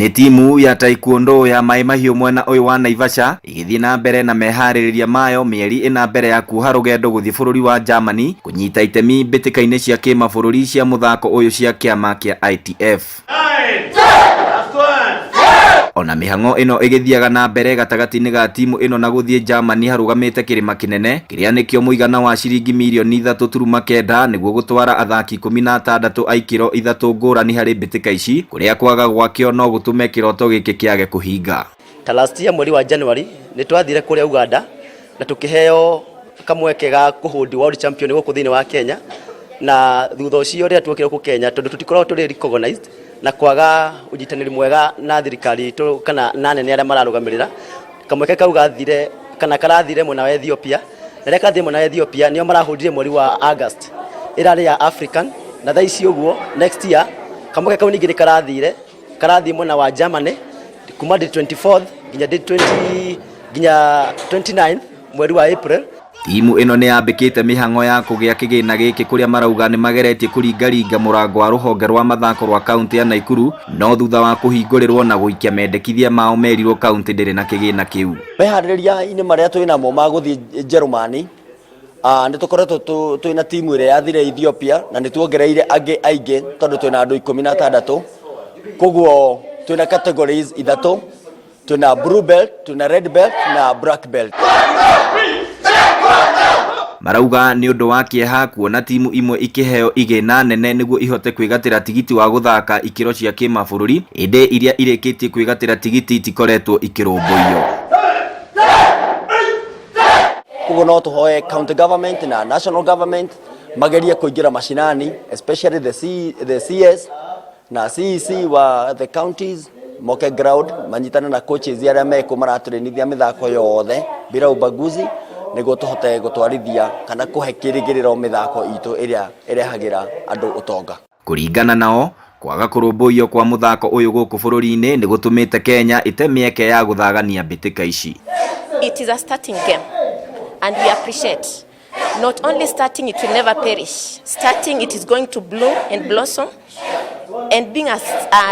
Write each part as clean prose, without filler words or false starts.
Nĩ timu ya Taekwondo ya Maĩ Mahiũ mwena ũyũ wa Naivasha ĩgĩthiĩ na mbere na meharĩrĩria mayo mĩeri ĩna mbere ya kuoha rũgendo gũthiĩ bũrũri wa Germany kũnyita itemi mbĩtĩka-inĩ cia kĩmabũrũri cia mũthako ũyũ cia kĩama kĩa ITF. Ona mĩhang'o ĩno ĩgĩthiaga na mbere gatagatĩ-inĩ ga timu ĩno na gũthiĩ Germany harũgamĩte kĩrĩma kĩnene kĩrĩa nĩkĩo mũigana wa ciringi mirioni 3.9 nĩguo gũtwara athaki 16 a ikĩro ithatũ ngũrani harĩ mbĩtĩka ici kũrĩa kwaga gwakĩo no gũtũme kĩroto gĩkĩ kĩage kũhinga. Ta last year mweri wa January nĩ twathire kũrĩa Uganda na tũkĩheo kamweke ga kũhold world champion gũkũ thĩinĩ wa Kenya, na thutha ũcio rĩrĩa tuokire gũkũ Kenya tondũ tũtikoragwo tũrĩ recognized na kwaga ũnyitanĩri mwega na thirikari itũ kana na anene arĩa mararũgamĩrĩra, kamweke kau gathire kana karathire mwena wa Ethiopia, na rĩrĩa karathire mwena wa Ethiopia nĩo marahũrire mweri wa August ĩrarĩ ya African, na thaa ici ũguo next year kamweke kau ningĩ nĩ karathire karathiĩ mwena wa Germany kuma date 24th nginya date 20 nginya 29th mweri wa April. Timu ĩno nĩ yambĩkĩte mĩhang'o ya kũgĩa kĩgĩna gĩkĩ kũrĩa marauga nĩ mageretie kũringaringa mũrango wa rũhonge rwa mathako rwa kaunti ya Naikuru no thutha wa kũhingũrĩrwo na gũikia mendekithia mao merirwo kaunti ndĩrĩ na kĩgĩna kĩu. Meharĩrĩria-inĩ marĩa twĩ namo ma gũthiĩ Njerumani, nĩ tũkoretwo twĩ na timu ĩrĩa yathire Ethiopia na nĩ tuongereire angĩ aingĩ tondũ twĩna andũ 16, koguo twĩna categories ithatũ, twĩna blue belt, twĩna red belt na black belt. Marauga nĩ ũndũ wa kĩeha kuona timu imwe ikĩheo igĩna nene nĩguo ihote kwĩgatĩra tigiti wa gũthaka ikĩro cia kĩmabũrũri, ĩndĩ iria irĩkĩtie kwĩgatĩra tigiti itikoretwo ikĩrũmbũiyo. Koguo no tũhoe county government na national government magerie kũingĩra mashinani, especially the CS na CEC wa the counties moke ground manyitane na coaches arĩa mekuo maratũrĩnithia mĩthako yothe bila ubaguzi nĩguo tũhote gũtwarithia kana kũhe kĩrĩgĩrĩro mĩthako itũ ĩrĩa ĩrehagĩra andũ ũtonga. Kũringana nao, kwaga kũrũmbũiyo kwa mũthako ũyũ gũkũ bũrũri-inĩ nĩ gũtũmĩte Kenya ĩte mĩeke ya gũthagania mbĩtĩka ici. It is a starting game and we appreciate. Not only starting, it will never perish. Starting, it is going to bloom and blossom. And being a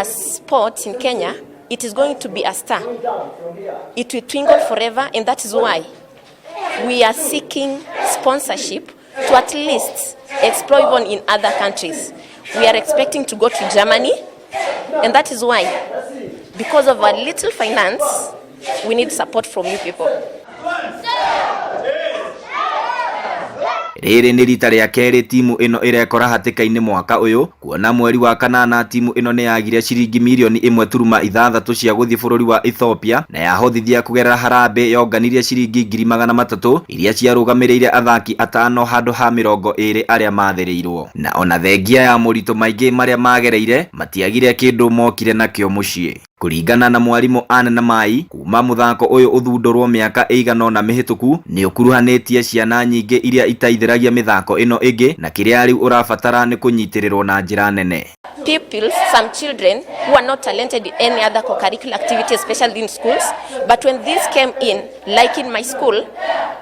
sport in Kenya, it is going to be a star. It will twinkle forever, and that is why we are seeking sponsorship to at least explore even in other countries. We are expecting to go to Germany, and that is why, because of our little finance, we need support from you people. Rĩrĩ nĩ rita rĩa kerĩ timu ĩno ĩrekora hatĩka-inĩ mwaka ũyũ, kuona mweri wa kanana timu ĩno nĩ yagire ciringi mirioni 1.6 cia gũthiĩ bũrũri wa Ethiopia na yahothithia kũgerera harambĩ yonganirie ciringi 300,000 iria ciarũgamĩrĩire athaki atano handũ ha 20 arĩa mathĩrĩirwo. Na ona thengia ya moritũ maingĩ marĩa magereire matiagire kĩndũ mokire nakĩo mũciĩ. Kũringana na mwarimũ Anne na Mai, kuma mũthako ũyũ ũthundũrwo mĩaka ĩigana ũna mĩhĩtũku nĩ ũkuruhanĩtie ciana nyingĩ iria itaithĩragia mĩthako ĩno ĩngĩ na kĩrĩa rĩu ũrabatara nĩ kũnyitĩrĩrwo na njĩra nene. Pupils, some children who are not talented in any other co-curricular activity, especially in schools, but when this came in, like in my school,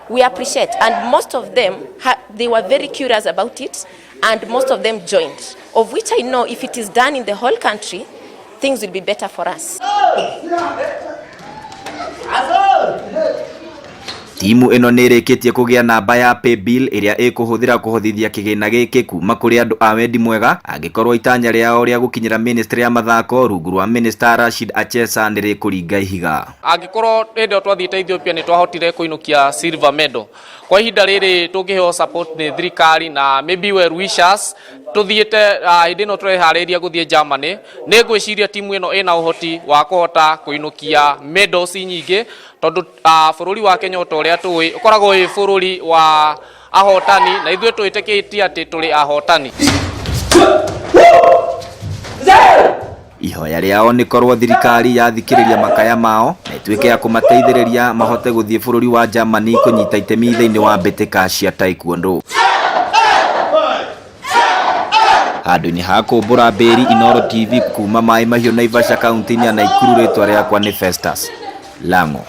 we appreciate, and most of them, they were very curious about it, and most of them joined, of which I know if it is done in the whole country, things will be better for us. Timu ĩno nĩ ĩrĩkĩtie kũgĩa namba ya paybill ĩrĩa ĩkũhũthĩra kũhothithia kĩgĩna gĩkĩ kuma kũrĩ andũ a wendi mwega angĩkorwo itanya rĩao rĩa gũkinyĩra ministry ya mathako rungu rwa Minister Rashid Achesa nĩ rĩkũringa ihiga. Angĩkorwo hĩndĩ ĩyo twathiĩte Ethiopia nĩ twahotire kũinũkia silver medal, kwa ihinda rĩrĩ tũngĩheo support nĩ thirikari na maybe well wishers tũthiĩte hĩndĩ ĩno tũreharĩria gũthiĩ Germany, nĩ ngwĩciria timu ĩno ĩna ũhoti wa kũhota kũinũkia medals nyingĩ tondũ bũrũri wa Kenya o ta ũrĩa tũĩ ũkoragwo wĩ bũrũri wa ahotani na ithuĩ twĩtĩkĩtie atĩ tũrĩ ahotani. Ihoya rĩao nĩ korwo thirikari yathikĩrĩria makaya mao na ĩtuĩke ya kũmateithĩrĩria mahote gũthiĩ bũrũri wa Germany kũnyita itemi thĩinĩ wa mbĩtĩka cia Taekwondo. Handũ-inĩ ha kũmbũra mbĩri Inooro TV kuma Maĩ Mahiũ Naivasha kaunti-inĩ ya Naikuru, rĩtwa rĩakwa nĩ Festus Lango.